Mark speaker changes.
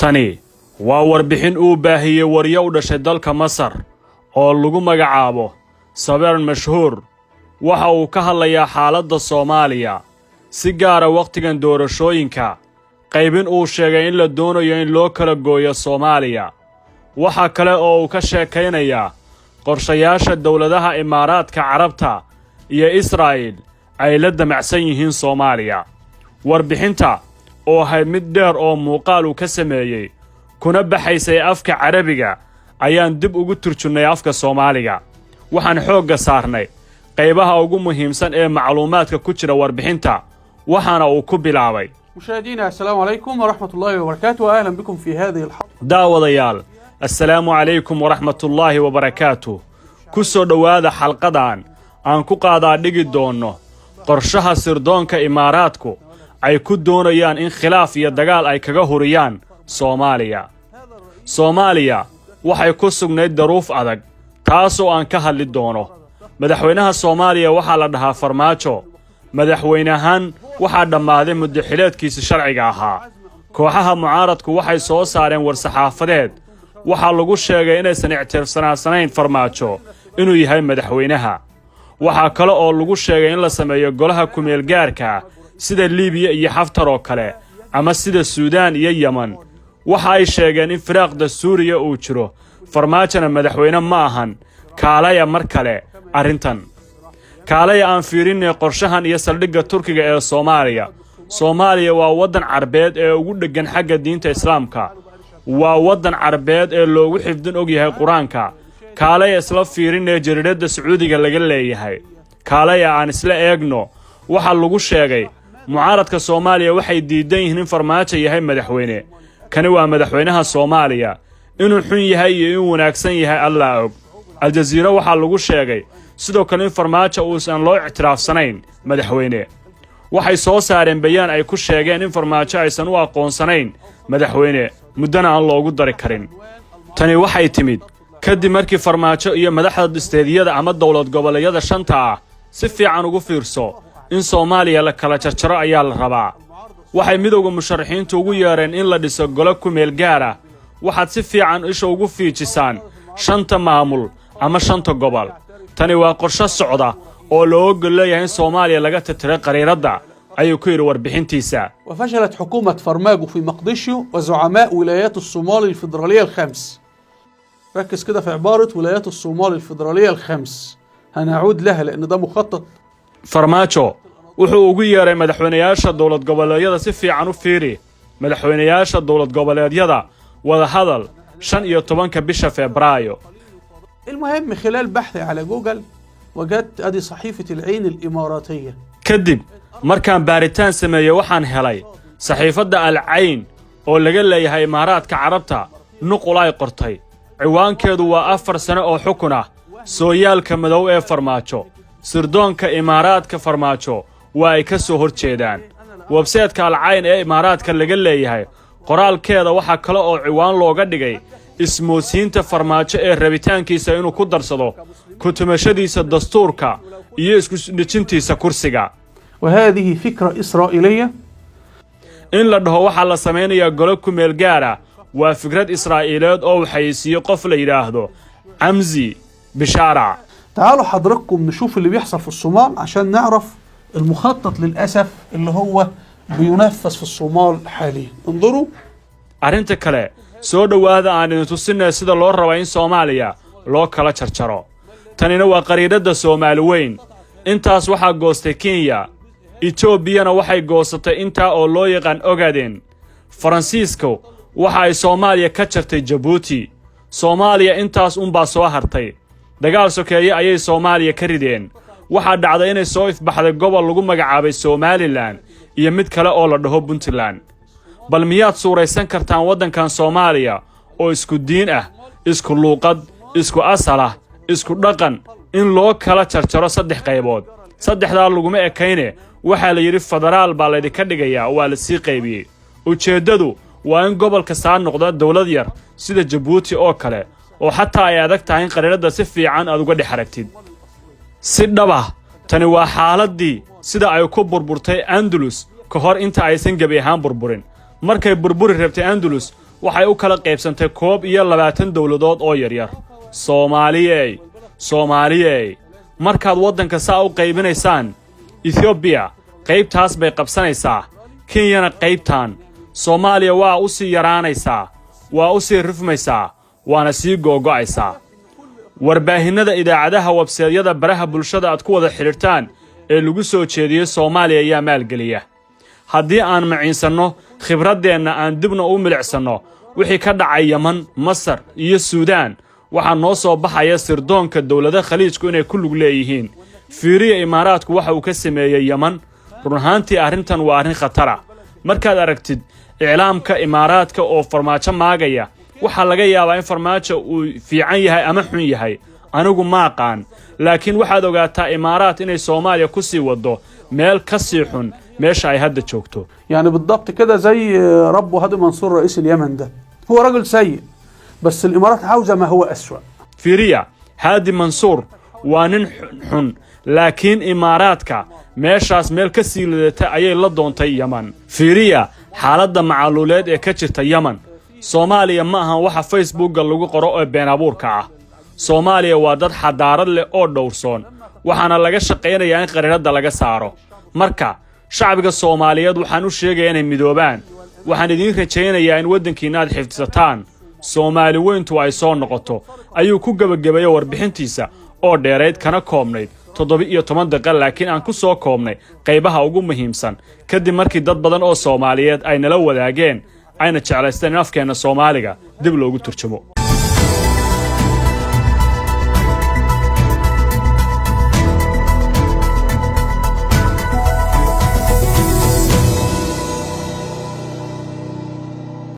Speaker 1: Tani waa warbixin uu baahiyey wariye u dhashay dalka Masar oo lagu magacaabo Sabeer Mashhuur. Waxa uu ka hadlayaa xaaladda Soomaaliya, si gaara wakhtigan doorashooyinka, qaybin uu sheegay in la doonayo in loo kala gooyo Soomaaliya. Waxaa kale oo uu ka sheekaynayaa qorshayaasha dowladaha Imaaraadka Carabta iyo Israa'iil ay la damacsan yihiin Soomaaliya. Warbixinta oo ahayd mid dheer oo muuqaal uu ka sameeyey kuna baxaysay afka Carabiga ayaan dib ugu turjunnay afka Soomaaliga. Waxaan xoogga saarnay qaybaha ugu muhiimsan ee macluumaadka ku jira warbixinta. Waxaana uu ku bilaabay:
Speaker 2: مشاهدينا، السلام عليكم ورحمة الله وبركاته، وأهلا بكم في هذه الحلقة.
Speaker 1: Daawadayaal, assalaamu calaykum waraxmatullaahi wabarakaatuh. Ku soo dhowaada xalqadan aan ku qaadaa dhigi doonno qorshaha sirdoonka Imaaraadku ay ku doonayaan in khilaaf iyo dagaal ay kaga huriyaan Soomaaliya. Soomaaliya waxay ku sugnayd daruuf adag, taasoo aan ka hadli doono. Madaxweynaha Soomaaliya waxaa la dhahaa Farmaajo. Madaxweynahaan waxaa dhammaaday muddaxileedkiisi sharciga ahaa. Kooxaha mucaaradku waxay soo saareen war-saxaafadeed. Waxaa lagu sheegay inaysan ictirafsanaasanayn Farmaajo inuu yahay madaxweynaha. Waxaa kale oo lagu sheegay in la sameeyo golaha kumeelgaarka, sida Liibiya iyo Xaftar oo kale ama sida Suudaan iyo Yeman. Waxa ay sheegeen in firaaqda Suuriya uu jiro, Farmaajona madaxweyne ma ahan. Kaalaya mar kale arrintan, kaalaya aan fiirinay qorshahan iyo saldhigga Turkiga ee Soomaaliya. Soomaaliya waa waddan Carbeed ee ugu dheggan xagga diinta Islaamka, waa waddan Carbeed ee loogu xifdin og yahay Qur-aanka. Kaalaya isla fiirinaya jariiradda Sacuudiga laga leeyahay. Kaalaya aan isla eegno waxaa lagu sheegay. Mucaaradka Soomaaliya waxay diidan yihiin in Farmaajo yahay madaxweyne. Kani waa madaxweynaha Soomaaliya. Inuu xun yahay iyo inuu wanaagsan yahay, Allaa og. Aljaziira waxaa lagu sheegay sidoo kale in Farmaajo uusan loo ictiraafsanayn madaxweyne. Waxay soo saareen bayaan ay ku sheegeen in Farmaajo aysan u aqoonsanayn madaxweyne, muddana aan loogu dari karin. Tani waxay timid kadib markii Farmaajo iyo madaxda isteediyada ama dowlad goboleedyada shanta ah. Si fiican ugu fiirso, in Soomaaliya la kala jarjaro ayaa la rabaa. Waxay Midowda Musharaxiintu ugu yeedheen in la dhiso golo ku meel gaar ah. Waxaad si fiican isha ugu fiijisaan shanta maamul ama shanta gobol. Tani waa qorsho socda oo loo ogol leeyahay in Soomaaliya laga tirtiray qariiradda, ayuu ku yidhi warbixintiisa.
Speaker 2: وفشلت حكومة فرماجو في مقديشيو وزعماء ولايات الصومال الفيدرالية الخمس. ركز كده في عبارة ولايات الصومال الفيدرالية الخمس، هنعود لها لأن ده مخطط.
Speaker 1: Farmaajo wuxuu ugu yeedhay madaxweynayaasha dowlad goboleedyada. Si fiican u fiiri, madaxweynayaasha dowlad goboleedyada wadahadal 15-ka bisha Febraayo.
Speaker 2: المهم، خلال بحثي على جوجل وجدت أدي صحيفة العين الإماراتية.
Speaker 1: Kadib markaan baaritaan sameeyey, waxaan helay saxiifadda Al Cayn oo laga leeyahay Imaaraadka Carabta nuqul ay qortay. Ciwaankeedu waa "4 sano oo xukun ah, sooyaalka madow ee Farmaajo, sirdoonka Imaaraadka Farmaajo waa ay ka soo hor jeedaan." Website-ka Al Cayn ee Imaaraadka laga leeyahay qoraalkeeda waxaa kale oo ciwaan looga dhigay "Ismoodsiinta Farmaajo ee rabitaankiisa inuu ku darsado ku-tumashadiisa dastuurka iyo isku dhejintiisa kursiga."
Speaker 2: وهذه فكرة إسرائيلية.
Speaker 1: In la dhaho waxaa la samaynayaa golo kumeel gaara waa fikrad Israa'iileed oo uu xayeysiiyo qof la yidhaahdo Camsi Bishaara.
Speaker 2: تعالوا حضراتكم نشوف اللي بيحصل في الصومال عشان نعرف المخطط للأسف اللي هو بينفذ في الصومال حاليا. انظروا.
Speaker 1: Arrinta kale, soo dhowaada aan idin tusinaya sida loo raba in Soomaaliya loo kala jarjaro. Tanina waa qariidadda Soomaali weyn. Intaas waxaa goostay Kenya. Etoobiyana waxay goosatay intaa oo loo yaqaan Ogaden. Faransiisku waxa ay Soomaaliya ka jartay Jabuuti. Soomaaliya intaas unbaa soo hartay. Dagaal sokeeye ayay Soomaaliya ka rideen. Waxaa dhacday inay soo ifbaxday gobol lagu magacaabay Somalilan iyo mid kale oo la dhaho Puntland. Bal miyaad suuraysan kartaan waddankan Soomaaliya oo isku diin ah, isku luuqad, isku asal ah, isku dhaqan, in loo kala jarjaro saddex qaybood? Saddexdaa laguma ekayne, waxaa la yidhi federaal baa laydinka dhigayaa. Waa la sii qaybiyey. Ujeeddadu waa in gobol kastaa noqda dowlad yar sida Jabuuti oo kale, oo xataa ay adag tahay in qariiradda si fiican aad uga dhex aragtid si dhaba. Tani waa xaaladdii sida ay ku burburtay Andalus ka hor inta aysan gebi ahaan burburin. Markay burburi rabtay Andalus, Waxay u kala qaybsantay 21 dowladood oo yaryar. Soomaaliyey, Soomaaliyey, markaad waddanka saa u qaybinaysaan, Etoobiya qaybtaas bay qabsanaysaa, Kenyana qaybtan. Soomaaliya waa u sii yaraanaysaa, waa u sii rifmaysaa, waana sii googo'aysaa. Warbaahinnada, idaacadaha, website-yada, baraha bulshada aad ku wada xidhiirtaan ee lagu soo jeediyey Soomaaliya ayaa maalgeliya. Haddii aan maciinsanno khibraddeenna, aan dibna u milicsanno wixii ka dhacay Yeman, Masar iyo Suudaan, waxaa noo soo baxaya sirdoonka dowlada Khaliijku inay ku lug leeyihiin. Fiiriya Imaaraadku waxa uu ka sameeyey Yeman. Run ahaantii, arrintan waa arrin khatara. Markaad aragtid iclaamka Imaaraadka oo Farmaajo maagaya, waxaa laga yaabaa in Farmaajo uu fiican yahay ama xun yahay, anigu ma aqaan, laakiin waxaad ogaataa Imaaraat inay Soomaaliya ku sii waddo meel ka sii xun meesha ay hadda joogto.
Speaker 2: يعني بالضبط كده زي ربه هادي منصور رئيس اليمن، ده هو رجل سيء، بس الامارات عاوزه ما هو اسوأ.
Speaker 1: Fiiriya, Haadi Mansuur waa nin xun, laakiin Imaaraadka meeshaas meel ka sii lidata ayay la doontay Yeman. Fiiriya xaaladda macaluuleed ee ka jirta Yeman. Soomaaliya ma ahan waxa Facebookga lagu qoro ee been abuurka ah. Soomaaliya waa dad xadaarad leh oo dhowrsoon, waxaana laga shaqaynayaa in qariiradda laga saaro. Marka shacbiga Soomaaliyeed waxaan u sheegayaa inay midoobaan. Waxaan idiin rajaynayaa in waddankiinna aad xifdisataan, Soomaali weyntu ay soo noqoto, ayuu ku gebagabeeyey warbixintiisa oo dheerayd kana koobnayd 17 daqiiqo, laakiin aan ku soo koobnay qaybaha ugu muhiimsan kadib markii dad badan oo Soomaaliyeed ay nala wadaageen, ayna jeclaysteen in afkeenna Soomaaliga dib loogu turjumo.